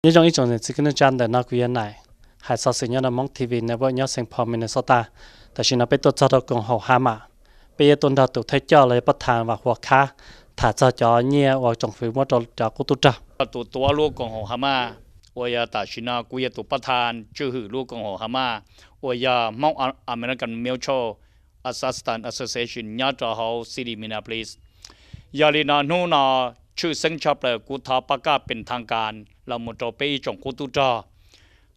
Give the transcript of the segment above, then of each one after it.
Nyob zoo ib tsoom niam txiv kwv tij neej tsa, ntawm no kuv yog Nais, hais xov xwm nyob rau Hmoob T V Network nyob Saint Paul, Minnesota. Tam sim no peb tuaj txog rau koom haum Hamas, peb yuav tuaj nrog tus thawj coj los yog pab tha Vam Huas Khab tham txog cov nyiaj uas tsoom fwv muab rau cov qub tub rog. Tus tuav lub koom haum Hamas, uas yog tam sim no kuv yog tus pab tha tswj hwm lub koom haum Hamas, uas yog Hmoob American Mutual Assistance Association nyob rau hauv city Minneapolis. Yog li no hnub no tshwj xeeb tshaj plaws kuv thov pab kaj pes thas kas los mus rau peb ib tsoom qub tub rog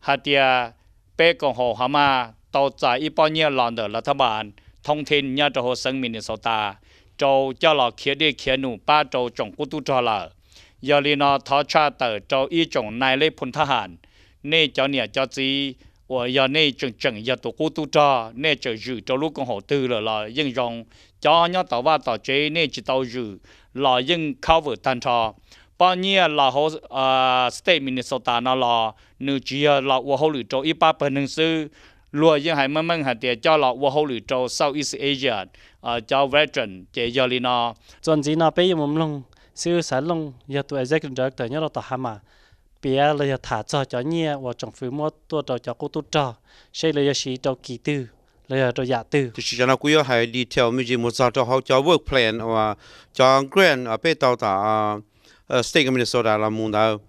hais tias peb koom haum Hamas tau txais ib pob nyiaj los ntawm lav thab npas thoob theej nyob rau hauv xeev Minnesota rau coj los khiav dej khiav num pab rau tsoom qub tub rog lawm. Yog li no thov tshaj tawm rau ib tsoom nais leb phoo thab ham, nej cov niam cov txiv uas yog nej tseem tseem yog tus qub tub rog, nej tseem zwm rau lub koom haum twg lawm los yeej zoo. Cov nyob tom vaj tom tsev nej tsis tau zwm los yeej cover tag nrho. Pob nyiaj los hauv state Minnesota no los nws tsis yog los ua hauj lwm rau ib pab pawg neeg xwb, luag yeej hais meej meej hais tias coj los ua hauj lwm rau Southeast Asia cov veteran. Ces yog li no txuas ntxiv no peb yuav mus mloog xib hwb Xaiv Looj yog tus executive director nyob rau tom Hamas piav los yog tham txog cov nyiaj uas tsoom fwv muab tuaj rau cov qub tub rog, seb lawv yuav siv rau kis twg los yog rau yam twg. Tiam sis tam sim no kuv yuav hais detail me ntsis mus txog rau hauv cov work plan uas cov grant uas peb tau tom state Minnesota los mus ntawd.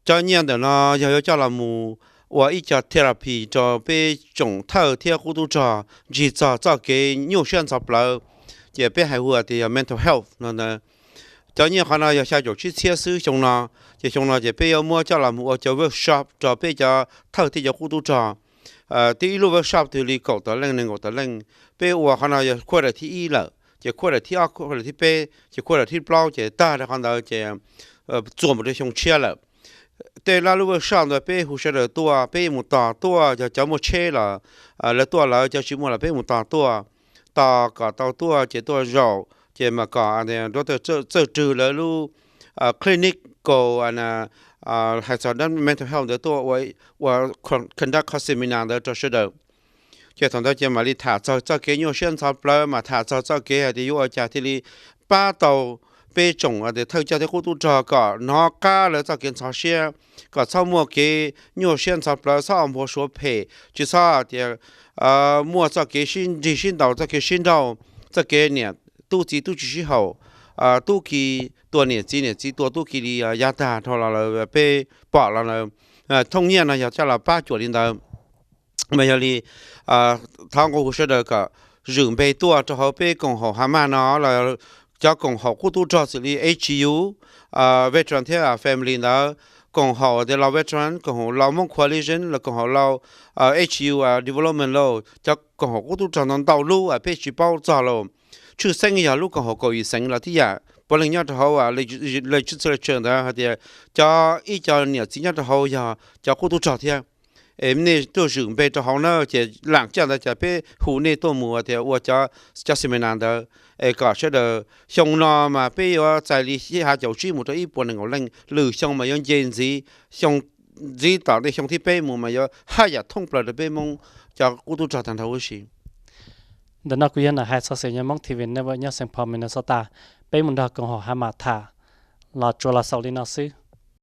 Cov nyiaj ntawm no yog yuav coj los mus ua ib co therapy rau peb tsoom thawj thiab qub tub rog ntsig txog txoj kev nyuaj siab ntxhov plawv, ces peb hais hu tias yog mental health no ntawd. Cov nyiaj qhov no yog xya caum tsib txhiab xwb xyoo no, ces xyoo no ces peb yuav muab coj los mus ua cov workshop rau peb cov thawj thiab cov qub tub rog. Twb ib lub workshop twg li kaum tawm leej nees nkaum tawm leej. Peb ua qhov no yog quarter thib ib lawm, ces quarter thib ob, quarter thib peb, ces quarter thib plaub ces tag rau qhov ntawd ces txuas mus rau xyoo tshiab lawm. Tej lab lub workshop ntawd peb hu sawv daws tuaj, peb mus tos tuaj, yog cov muaj tsheb los lawv tuaj lawm, cov tsis muaj los peb mus tos tuaj. Tos kom tau tuaj ces tuaj zaum ces mas kom txawj rwg lawv lub clinical, hais txog mental health ntawd tuaj ua conduct qhov seminar ntawd rau sawv daws. Ces thaum ntawd ces mam li tham txog txoj kev nyuaj siab ntxhov plawv, mas tham txog txoj kev hais tias yuav ua cas thiaj li pab tau peb tsoom thawj coj thiab qub tub rog kom hnov qab lawv txoj kev ntxhov siab, kom txhob muaj kev nyuaj siab ntxhov plawv, txhob ua npau suav phem, tsis txhob tias muaj txoj kev sib nrig sib ntaus, txoj kev sib nrauj, txoj kev niam tub txiv tub tsis sib haum, tub ki tua niam txiv, niam txiv tua tub ki li yav tag dhau los lawm peb pom los lawm. Thooj nyiaj no yog coj los pab cuam li ntawd. Mas yog li thov nqua hu sawv daws kom zwm npe tuaj rau hauv peb koom haum Hamas no los cov koom haum qub tub rog xws li H U, veteran thiab family ntawd, koom haum the Lao Veteran, koom haum Lao Hmong Coalition los koom haum Lao H U Development Law, cov koom haum qub tub rog ntau ntau lub peb tsis paub txog los. Tshwj xeeb yog lub koom haum kaum yim xeev los tib yam, puav leej nyob rau hauv legislature ntawd hais tias cov ib co niam txiv nyob rau hauv yog cov qub tub rog thiab. Es nej tuaj zwm npe rau hauv na, ces lam caj ntawd ces peb hu nej tuaj mus tias ua cov seminar ntawd, es kom sawv daws, xyoo no mas peb yuav txais li xya caum tsib mus rau ib puas nees nkaum leej, lwm xyoo mas yuav nce ntxiv, xyoo ntxiv tom ntej xyoo thib peb mus mas yuav haj yam thoob plaws rau peb Hmoob cov qub tub rog tag nrho huv si. Ntawm no kuv yog Nam hais xov xwm nyob Hmoob T V Network nyob Saint Paul, Minnesota. Peb mus nrog koom haum Hamas tham los tsuas los xaus li no xwb.